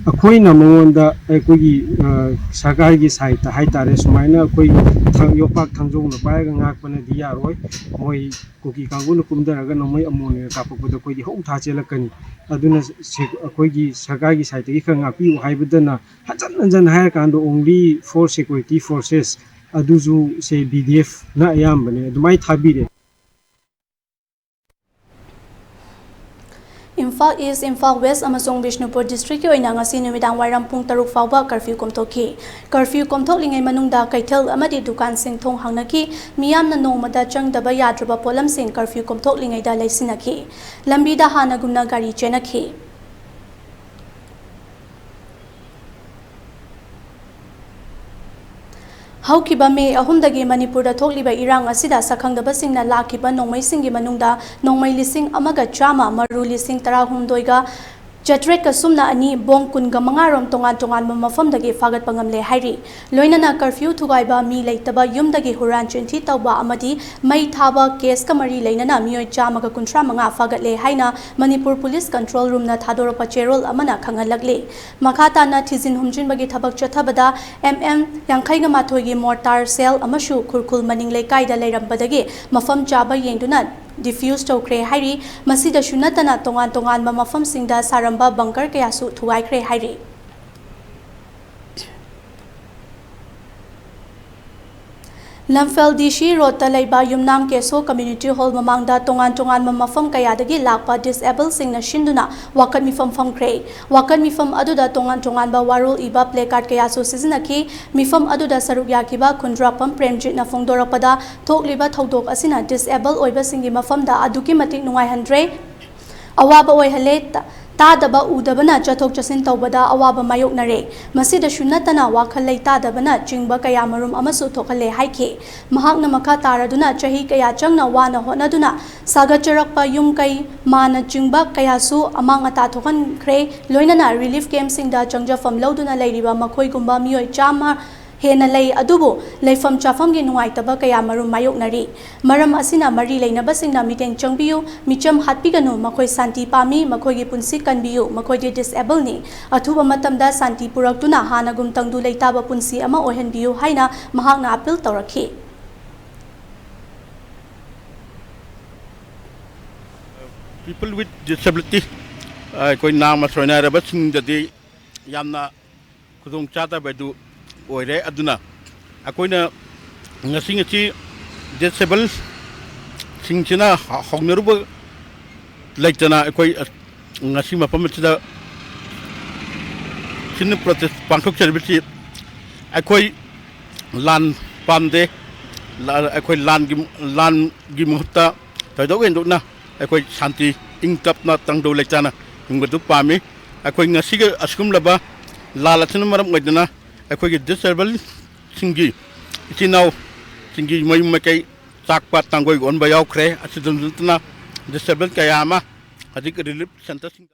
ꯑꯩꯈꯣꯏꯅ ꯃꯉꯣꯟꯗ ꯑꯩꯈꯣꯏꯒꯤ, ꯑ, ꯁꯔꯀꯥꯔꯒꯤ sideꯇ ꯍꯥꯏꯇꯥꯔꯦ, ꯁꯨꯃꯥꯏꯅ ꯑꯩꯈꯣꯏ ꯊꯥꯡ-, ꯌꯣꯄꯥꯛ ꯊꯥꯡꯖꯧꯅ ꯄꯥꯏꯔꯒ ꯉꯥꯛꯄꯅꯗꯤ ꯌꯥꯔꯣꯏ, ꯃꯣꯏ ꯀꯨꯀꯤ ꯀꯥꯡꯕꯨꯅ ꯀꯨꯝꯊꯔꯒ ꯅꯣꯡꯃꯩ ꯑꯃꯣꯟ ꯑꯣꯏꯅ ꯀꯥꯞꯄꯛꯄꯗ ꯑꯩꯈꯣꯏꯗꯤ ꯍꯧ ꯊꯥ ꯆꯦꯜꯂꯛꯀꯅꯤ꯫ ꯑꯗꯨꯅ ꯁꯦ-, ꯑꯩꯈꯣꯏꯒꯤ ꯁꯔꯀꯥꯔꯒꯤ sideꯇꯒꯤ ꯈꯔ ꯉꯥꯛꯄꯤꯌꯨ ꯍꯥꯏꯕꯗꯅ ꯍꯟꯖꯟ ꯍꯟꯖꯟ ꯍꯥꯏꯔꯀꯥꯟꯗ only for security forces, ꯑꯗꯨꯁꯨ ꯁꯦ B D Fꯅ ꯑꯌꯥꯝꯕꯅꯦ, ꯑꯗꯨꯃꯥꯏꯅ ꯊꯥꯕꯤꯔꯦ꯫ ꯏꯝꯐꯥꯜ East, ꯏꯝꯐꯥꯜ West ꯑꯃꯁꯨꯡ ꯕꯤꯁꯅꯨꯄꯨꯔ districtꯀꯤ ꯑꯣꯏꯅ ꯉꯁꯤ ꯅꯨꯃꯤꯗꯥꯡ ꯋꯥꯏꯔꯝ ꯄꯨꯡ ꯇꯔꯨꯛ ꯐꯥꯎꯕ curfew ꯀꯣꯝꯊꯣꯛꯈꯤ꯫ Curfew ꯀꯣꯝꯊꯣꯛꯂꯤꯉꯩ ꯃꯅꯨꯡꯗ ꯀꯩꯊꯦꯜ ꯑꯃꯗꯤ ꯗꯨꯀꯥꯟꯁꯤꯡ ꯊꯣꯡ ꯍꯥꯡꯅꯈꯤ꯫ ꯃꯤꯌꯥꯝꯅ ꯅꯣꯡꯃꯗ ꯆꯪꯗꯕ ꯌꯥꯗ꯭ꯔꯕ ꯄꯣꯠꯂꯝꯁꯤꯡ curfew ꯀꯣꯝꯊꯣꯛꯂꯤꯉꯩꯗ ꯂꯩꯁꯤꯟꯅꯈꯤ꯫ ꯂꯝꯕꯤꯗ ꯍꯥꯟꯅꯒꯨꯝꯅ ꯒꯥꯔꯤ ꯆꯦꯟꯅꯈꯤ꯫ ꯍꯧꯈꯤꯕ ꯃꯦ ꯑꯍꯨꯝꯗꯒꯤ ꯃꯅꯤꯄꯨꯔꯗ ꯊꯣꯛꯂꯤꯕ ꯏꯔꯥꯡ ꯑꯁꯤꯗ ꯁꯛꯈꯪꯗꯕꯁꯤꯡꯅ ꯂꯥꯛꯈꯤꯕ ꯅꯣꯡꯃꯩꯁꯤꯡꯒꯤ ꯃꯅꯨꯡꯗ ꯅꯣꯡꯃꯩ ꯂꯤꯁꯤꯡ ꯑꯃꯒ ꯆꯥꯝꯃ, ꯃꯔꯨ ꯂꯤꯁꯤꯡ ꯇꯔꯥꯍꯨꯝꯗꯣꯏꯒ ꯆꯥꯇ꯭ꯔꯦꯠꯀ ꯁꯨꯞꯅ ꯑꯅꯤ, ꯕꯣꯝ ꯀꯨꯟꯒ ꯃꯉꯥ ꯔꯣꯝ ꯇꯣꯉꯥꯟ ꯇꯣꯉꯥꯟꯕ ꯃꯐꯝꯗꯒꯤ ꯐꯥꯒꯠꯄ ꯉꯝꯂꯦ ꯍꯥꯏꯔꯤ꯫ ꯂꯣꯏꯅꯅ ꯀꯔꯐ꯭ꯌꯨ ꯊꯨꯒꯥꯏꯕ, ꯃꯤ ꯂꯩꯇꯕ, ꯌꯨꯝꯗꯒꯤ ꯍꯨꯔꯥꯟ ꯆꯤꯟꯊꯤ ꯇꯧꯕ ꯑꯃꯗꯤ ꯃꯩ ꯊꯥꯕ ꯀꯦꯁꯀ ꯃꯔꯤ ꯂꯩꯅꯅ ꯃꯤꯑꯣꯏ ꯆꯥꯝꯃꯒ ꯀꯨꯟꯊ꯭ꯔꯥ ꯃꯉꯥ ꯐꯥꯒꯠꯂꯦ ꯍꯥꯏꯅ ꯃꯅꯤꯄꯨꯔ ꯄꯨꯂꯤꯁ ꯀꯟꯇ꯭ꯔꯣꯜ ꯔꯨꯝꯅ ꯊꯥꯗꯣꯔꯛꯄ ꯆꯦꯔꯣꯜ ꯑꯃꯅ ꯈꯪꯍꯜꯂꯛꯂꯤ꯫ ꯃꯈꯥ ꯇꯥꯅ ꯊꯤꯖꯤꯟ ꯍꯨꯝꯖꯤꯟꯕꯒꯤ ꯊꯕꯛ ꯆꯠꯊꯕꯗ ꯑꯦꯝ ꯑꯦꯝ ꯌꯥꯡꯈꯩꯒ ꯃꯥꯊꯣꯏꯒꯤ ꯃꯣꯔꯇꯥꯔ ꯁꯦꯜ ꯑꯃꯁꯨ ꯈꯨꯔꯈꯨꯜ ꯃꯅꯤꯡ ꯂꯩꯀꯥꯏꯗ ꯂꯩꯔꯝꯕꯗꯒꯤ ꯃꯐꯝ ꯆꯥꯕ ꯌꯦꯡꯗꯨꯅ ꯗꯤꯐ꯭ꯌꯨꯁ ꯇꯧꯈ꯭ꯔꯦ ꯍꯥꯏꯔꯤ꯫ ꯃꯁꯤꯗꯁꯨ ꯅꯠꯇꯅ ꯇꯣꯉꯥꯟ ꯇꯣꯉꯥꯟꯕ ꯃꯐꯝꯁꯤꯡꯗ ꯁꯥꯔꯝꯕ ꯕꯪꯀꯔ ꯀꯌꯥꯁꯨ ꯊꯨꯒꯥꯏꯈ꯭ꯔꯦ ꯍꯥꯏꯔꯤ꯫ ꯂꯝꯐꯦꯜ ꯗꯤ ꯁꯤ ꯔꯣꯗꯇ ꯂꯩꯕ ꯌꯨꯝꯅꯥꯝ ꯀꯦꯁꯣ ꯀꯝꯃ꯭ꯌꯨꯅꯤꯇꯤ ꯍꯣꯜ ꯃꯃꯥꯡꯗ ꯇꯣꯉꯥꯟ ꯇꯣꯉꯥꯟꯕ ꯃꯐꯝ ꯀꯌꯥꯗꯒꯤ ꯂꯥꯛꯄ ꯗꯤꯁꯑꯦꯕꯜꯁꯤꯡꯅ ꯁꯤꯟꯗꯨꯅ ꯋꯥꯀꯠ ꯃꯤꯐꯝ ꯐꯝꯈ꯭ꯔꯦ꯫ ꯋꯥꯀꯠ ꯃꯤꯐꯝ ꯑꯗꯨꯗ ꯇꯣꯉꯥꯟ ꯇꯣꯉꯥꯟꯕ ꯋꯥꯔꯣꯜ ꯏꯕ ꯄ꯭ꯂꯦꯀꯥꯔꯗ ꯀꯌꯥꯁꯨ ꯁꯤꯖꯤꯟꯅꯈꯤ꯫ ꯃꯤꯐꯝ ꯑꯗꯨꯗ ꯁꯔꯨꯛ ꯌꯥꯈꯤꯕ ꯈꯨꯟꯗ꯭ꯔꯥꯛꯄꯝ ꯄ꯭ꯔꯦꯝꯖꯤꯠꯅ ꯐꯣꯡꯗꯣꯔꯛꯄꯗ, ꯊꯣꯛꯂꯤꯕ ꯊꯧꯗꯣꯛ ꯑꯁꯤꯅ ꯗꯤꯁꯑꯦꯕꯜ ꯑꯣꯏꯕꯁꯤꯡꯒꯤ ꯃꯐꯝꯗ ꯑꯗꯨꯛꯀꯤ ꯃꯇꯤꯛ ꯅꯨꯡꯉꯥꯏꯍꯟꯗ꯭ꯔꯦ꯫ ꯑꯋꯥꯕ ꯑꯣꯏꯍꯜꯂꯦ꯫ ꯇ-, ꯇꯥꯗꯕ ꯎꯗꯕꯅ ꯆꯠꯊꯣꯛ ꯆꯠꯁꯤꯟ ꯇꯧꯕꯗ ꯑꯋꯥꯕ ꯃꯥꯌꯣꯛꯅꯔꯦ꯫ ꯃꯁꯤꯗꯁꯨ ꯅꯠꯇꯅ ꯋꯥꯈꯜ ꯂꯩꯇꯥꯗꯕꯅ ꯆꯤꯡꯕ ꯀꯌꯥ ꯃꯔꯨꯝ ꯑꯃꯁꯨ ꯊꯣꯛꯍꯜꯂꯦ ꯍꯥꯏꯈꯤ꯫ ꯃꯍꯥꯛꯅ ꯃꯈꯥ ꯇꯥꯔꯗꯨꯅ ꯆꯍꯤ ꯀꯌꯥ ꯆꯪꯅ ꯋꯥꯅ ꯍꯣꯠꯅꯗꯨꯅ ꯁꯥꯒꯠꯆꯔꯛꯄ ꯌꯨꯝ ꯀꯩ, ꯃꯥꯅ ꯆꯤꯡꯕ ꯀꯌꯥꯁꯨ ꯑꯃꯥꯡ ꯑꯇꯥ ꯊꯣꯛꯍꯟꯈ꯭ꯔꯦ꯫ ꯂꯣꯏꯅꯅ ꯔꯤꯂꯤꯐ ꯀꯦꯝꯞꯁꯤꯡꯗ ꯆꯪꯖꯐꯝ ꯂꯧꯗꯨꯅ ꯂꯩꯔꯤꯕ ꯃꯈꯣꯏꯒꯨꯝꯕ ꯃꯤꯑꯣꯏ ꯆꯥꯝꯃ ꯍꯦꯟꯅ ꯂꯩ, ꯑꯗꯨꯕꯨ ꯂꯩꯐꯝ ꯆꯥꯐꯝꯒꯤ ꯅꯨꯡꯉꯥꯏꯇꯕ ꯀꯌꯥ ꯃꯔꯨꯝ ꯃꯥꯌꯣꯛꯅꯔꯤ꯫ ꯃꯔꯝ ꯑꯁꯤꯅ ꯃꯔꯤ ꯂꯩꯅꯕꯁꯤꯡꯅ ꯃꯤꯠꯌꯦꯡ ꯆꯪꯕꯤꯌꯨ, ꯃꯤꯆꯝ ꯍꯥꯠꯄꯤꯒꯅꯨ, ꯃꯈꯣꯏ ꯁꯥꯟꯇꯤ ꯄꯥꯝꯃꯤ, ꯃꯈꯣꯏꯒꯤ ꯄꯨꯟꯁꯤ ꯀꯟꯕꯤꯌꯨ, ꯃꯈꯣꯏꯗꯤ ꯗꯤꯁꯑꯦꯕꯜꯅꯤ꯫ ꯑꯊꯨꯕ ꯃꯇꯝꯗ ꯁꯥꯟꯇꯤ ꯄꯨꯔꯛꯇꯨꯅ ꯍꯥꯟꯅꯒꯨꯝ ꯇꯪꯗꯨ ꯂꯩꯇꯥꯕ ꯄꯨꯟꯁꯤ ꯑꯃ ꯑꯣꯏꯍꯟꯕꯤꯌꯨ ꯍꯥꯏꯅ ꯃꯍꯥꯛꯅ ꯑꯄꯤꯜ ꯇꯧꯔꯛꯈꯤ꯫ People with disability, ꯑꯩꯈꯣꯏ ꯅꯥꯃ ꯁꯣꯏꯅꯥꯏꯔꯕꯁꯤꯡꯗꯗꯤ ꯌꯥꯝꯅ ꯈꯨꯗꯣꯡꯆꯥꯗꯕ ꯑꯗꯨ ꯑꯣꯏꯔꯦ꯫ ꯑꯗꯨꯅ ꯑꯩꯈꯣꯏꯅ ꯉꯁꯤ, ꯉꯁꯤ ꯗꯤꯁꯑꯦꯕꯜꯁꯤꯡꯁꯤꯅ ꯍꯧꯅꯔꯨꯕ ꯂꯩꯇꯅ ꯑꯩꯈꯣꯏ ꯉꯁꯤ ꯃꯐꯝ ꯑꯁꯤꯗ ꯁꯤꯟꯅ ꯄ꯭ꯔꯣꯇꯦꯁ ꯄꯥꯡꯊꯣꯛꯆꯔꯤꯕꯁꯤ ꯑꯩꯈꯣꯏ ꯂꯥꯟ ꯄꯥꯝꯗꯦ꯫ ꯂꯥ-, ꯑꯩꯈꯣꯏ ꯂꯥꯟꯒꯤ, ꯂꯥꯟꯒꯤ ꯃꯍꯨꯠꯇ ꯊꯣꯏꯗꯣꯛ ꯍꯦꯟꯗꯣꯛꯅ ꯑꯩꯈꯣꯏ ꯁꯥꯟꯇꯤ, ꯏꯪ ꯇꯞꯅ, ꯇꯪꯗꯨ ꯂꯩꯇꯥꯅ ꯍꯤꯡꯕꯗꯨ ꯄꯥꯝꯃꯤ꯫ ꯑꯩꯈꯣꯏ ꯉꯁꯤꯒꯤ ꯑꯁꯤꯒꯨꯝꯂꯕ ꯂꯥꯜ ꯑꯁꯤꯅ ꯃꯔꯝ ꯑꯣꯏꯗꯨꯅ ꯑꯩꯈꯣꯏꯒꯤ ꯗꯤꯁꯑꯦꯕꯜꯁꯤꯡꯒꯤ ꯏꯆꯤꯟ ꯏꯅꯥꯎꯁꯤꯡꯒꯤ ꯃꯌꯨꯝ ꯃꯀꯩ ꯆꯥꯛꯄ, ꯇꯥꯡꯒꯣꯏ ꯑꯣꯟꯕ ꯌꯥꯎꯈ꯭ꯔꯦ꯫ ꯑꯁꯤꯗ ꯅꯠꯇꯅ disturbance ꯀꯌꯥ ꯑꯃ ꯍꯧꯖꯤꯛ relief centreꯁꯤꯡꯗ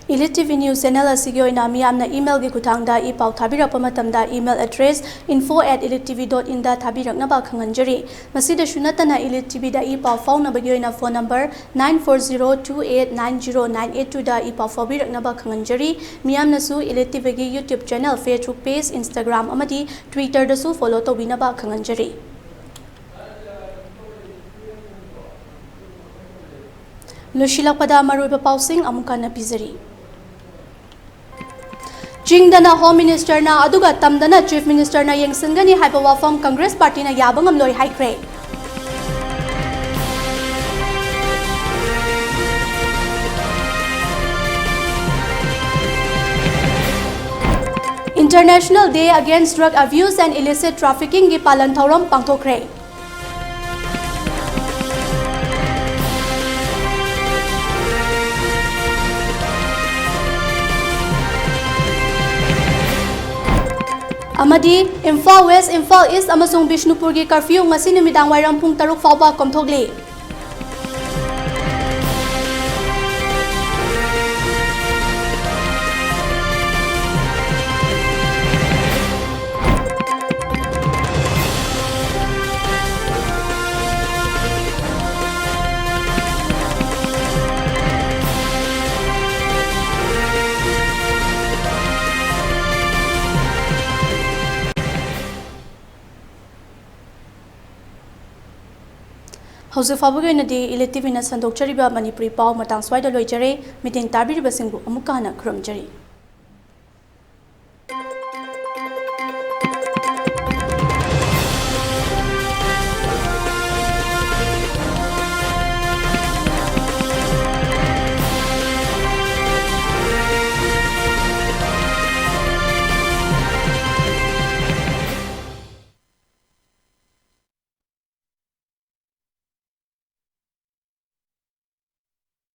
Elite TV News Channel ꯑꯁꯤꯒꯤ ꯑꯣꯏꯅ ꯃꯤꯌꯥꯝꯅ emailꯒꯤ ꯈꯨꯠꯊꯥꯡꯗ ꯏ ꯄꯥꯎ ꯊꯥꯕꯤꯔꯛꯄ ꯃꯇꯝꯗ, email address info at elite TV dot inꯗ ꯊꯥꯕꯤꯔꯛꯅꯕ ꯈꯪꯍꯟꯖꯔꯤ꯫ ꯃꯁꯤꯗꯁꯨ ꯅꯠꯇꯅ, Elite TVꯗ ꯏ ꯄꯥꯎ ꯐꯥꯎꯅꯕꯒꯤ ꯑꯣꯏꯅ phone number nine four zero two eight nine zero nine eight twoꯗ E ꯄꯥꯎ ꯐꯥꯎꯕꯤꯔꯛꯅꯕ ꯈꯪꯍꯟꯖꯔꯤ꯫ ꯃꯤꯌꯥꯝꯅꯁꯨ Elite TVꯒꯤ YouTube channel, Facebook page, Instagram ꯑꯃꯗꯤ Twitterꯗꯁꯨ follow ꯇꯧꯕꯤꯅꯕ ꯈꯪꯍꯟꯖꯔꯤ꯫ ꯂꯣꯏꯁꯤꯜꯂꯛꯄꯗ ꯃꯔꯨꯑꯣꯏꯕ ꯄꯥꯎꯁꯤꯡ ꯑꯃꯨꯛ ꯍꯟꯅ ꯄꯤꯖꯔꯤ꯫ ꯆꯤꯡꯗꯅ Home Ministerꯅ ꯑꯗꯨꯒ ꯇꯝꯗꯅ Chief Ministerꯅ ꯌꯦꯡꯁꯤꯟꯒꯅꯤ ꯍꯥꯏꯕ ꯋꯥꯐꯝ Congress Partyꯅ ꯌꯥꯕ ꯉꯝꯂꯣꯏ ꯍꯥꯏꯈ꯭ꯔꯦ꯫ International Day Against Drug Abuse and Illicit Traffickingꯒꯤ ꯄꯥꯂꯟ ꯊꯧꯔꯝ ꯄꯥꯡꯊꯣꯛꯈ꯭ꯔꯦ꯫ ꯑꯃꯗꯤ ꯏꯝꯐꯥꯜ West, ꯏꯝꯐꯥꯜ East ꯑꯃꯁꯨꯡ ꯕꯤꯁꯅꯨꯄꯨꯔꯒꯤ curfew ꯉꯁꯤ ꯅꯨꯃꯤꯗꯥꯡ ꯋꯥꯏꯔꯝ ꯄꯨꯡ ꯇꯔꯨꯛ ꯐꯥꯎꯕ ꯀꯣꯝꯊꯣꯛꯂꯤ꯫ ꯍꯧꯖꯤꯛ ꯐꯥꯎꯕꯒꯤ ꯑꯣꯏꯅꯗꯤ Elite TVꯅ ꯁꯟꯗꯣꯛꯆꯔꯤꯕ ꯃꯅꯤꯄꯨꯔꯤ ꯄꯥꯎ ꯃꯇꯥꯡ ꯁ꯭ꯋꯥꯏꯗ ꯂꯣꯏꯖꯔꯦ꯫ ꯃꯤꯠꯌꯦꯡ ꯇꯥꯕꯤꯔꯤꯕꯁꯤꯡꯕꯨ ꯑꯃꯨꯛꯀ ꯍꯟꯅ ꯈꯨꯔꯨꯝꯖꯔꯤ꯫